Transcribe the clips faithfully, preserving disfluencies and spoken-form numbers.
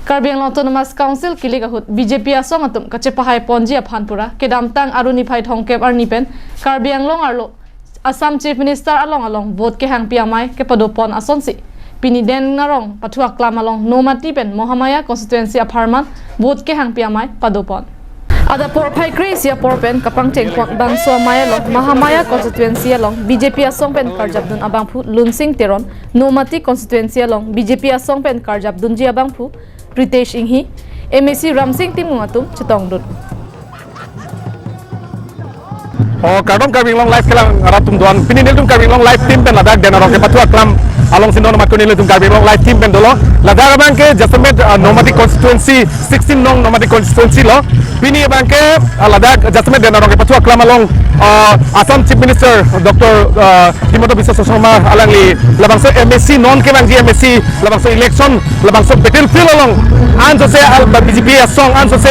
Karbi Anglong Autonomous Council kilik ahut B J P asong atum kachepahai ponji aphan pura kedamtang Aru niphai thomkep arni pen Karbi Anglong arlo Assam Chief Minister along along vote kehangpi amei kepado pon asonsi pini Den Arong Pathu Aklam along Nomati pen Mahamaya constituency apharman vote kehangpi amei pado pon. Adap porphai kre-isi apor pen kapangcheng pon bangso amei along Mahamaya constituency along B J P asong pen karjapdun abangphu Lunsing Teron, Nomati constituency along B J P asong pen karjapdunji abangphu Ritesh Enghi, M A C Ramsing Timung atum chetongdun. O, kardom Karbi Anglong Live kelang arat atum doan. Pini nelitum Karbi Anglong Live team pen ladak Den Arong ke Pathu Aklam alongsi non mat ko nelitum Karbi Anglong Live team pen dolo. Ladak abangke jasemet, ah, Nomati constituency, sixteen nong Nomati constituency lo. Pini abangke, ah, ladak jasemet Den Arong ke Pathu Aklam along, ah, Assam Chief Minister Doctor, ah, Himanta Biswa Sarma alangli labangso M A C non kevangji M A C labangso election labangso battlefield along ansose al ba B J P asong ansose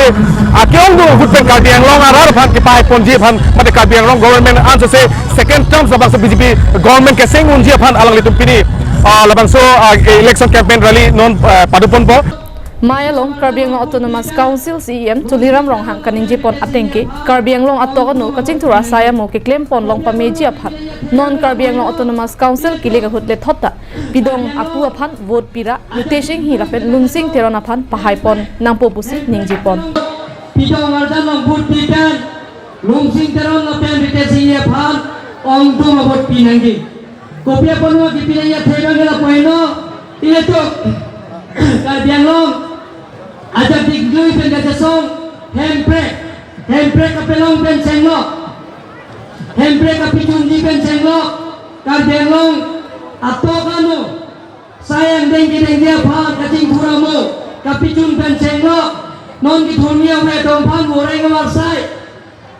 akeong do ahut pen Karbi Anglong arat aphan kepahai ponji aphan mate Karbi Anglong government ansose second term labangso B J P government keseng unji aphan alanglitum pini, ah, labangso, ah, election campaign rally non, ah, pado ponpo. Amei along Karbi Anglong Autonomous Council C E M Tuliram Ronghang kaningje pon atengke Karbi Anglong atok ano kachingthur asai amo keklem pon long pameji aphan non Karbi Anglong Autonomous Council kilik ahut lethot ta pidong apu aphan vote pira Ritesh Enghi lapen Lunsing Teron aphan pahai pon nangpo pusi ningje pon. Pidong arjan long vote pi pen Lunsing Teron lapen Ritesh Enghi aphan ongdung a-vote pi nangji. Kopi aphan mo kipi nangji athe abang ke lapu heno. Ilitum Karbi Anglong ajat diklui pen kachesong Hemprek, Hemprek kapelong pen chenglok, Hemprek kapechunji pen chenglok, Karbi Anglong atok ano sai angdeng kedengji aphan kachingthur amo kapechun pen chenglok, non kethurmi ave tong aphan voreng amarsai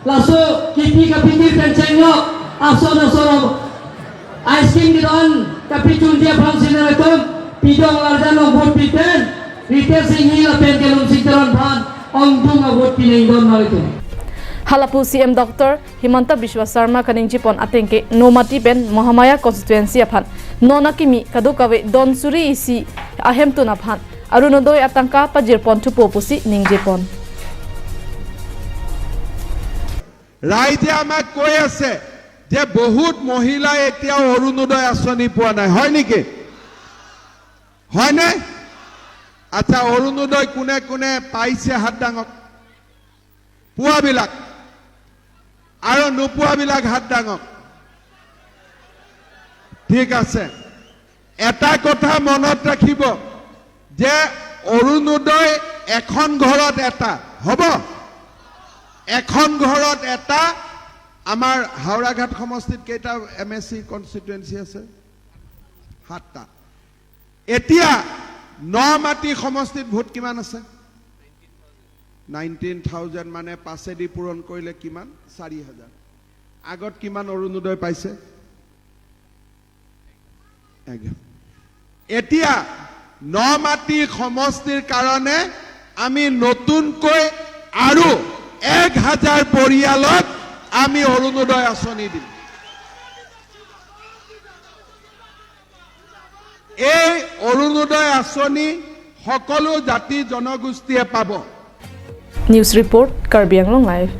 laso kipi kapitir pen chenglok, ason ason amo ice cream kedo-an kapechunji aphan si nelitum pidong arjan long vote pi pen Ritesh Enghi lapen ke Lunsing Teron aphan ongdung a-vote pi nangdun nelitum. Halapu C E M Doctor Himanta Biswa Sarma kaningje pon atengke Nomati pen Mahamaya constituency aphan non akimi kadokave don suri isi ahemtun aphan Orunodoi atangka pajir pon thupo pusi ningje pon. ৰাইজে আমাক কৈ আছে যে বহুত মহিলাই এতিয়াও অৰুণোদয় আঁচনি পোৱা নাই, হয় নেকি? হয়নে? আচ্ছা, অৰুণোদয় কোনে কোনে পাইছে হাত দাঙক। পোৱাবিলাক আৰু নোপোৱাবিলাক হাত দাঙক। ঠিক আছে, এটা কথা মনত ৰাখিব যে অৰুণোদয় এখন ঘৰত এটা হ'ব, এখন ঘৰত এটা। আমাৰ হাওৰাঘাট সমষ্টিত কেইটা এম এ চি কনষ্টিটুৱেঞ্চি আছে? সাতটা। এতিয়া নমাটি সমষ্টিত ভোট কিমান আছে? নাইনটিন থাউজেণ্ড, মানে পাঁচেদি পূৰণ কৰিলে কিমান? চাৰি হাজাৰ। আগত কিমান অৰুণোদয় পাইছে? এঘাৰ। এতিয়া নমাটি সমষ্টিৰ কাৰণে আমি নতুনকৈ আৰু এক হাজাৰ পৰিয়ালক আমি অৰুণোদয় আঁচনি দিম। এই অৰুণোদয় আঁচনি সকলো জাতি জনগোষ্ঠীয়ে পাব। News report, Karbi Anglong Live.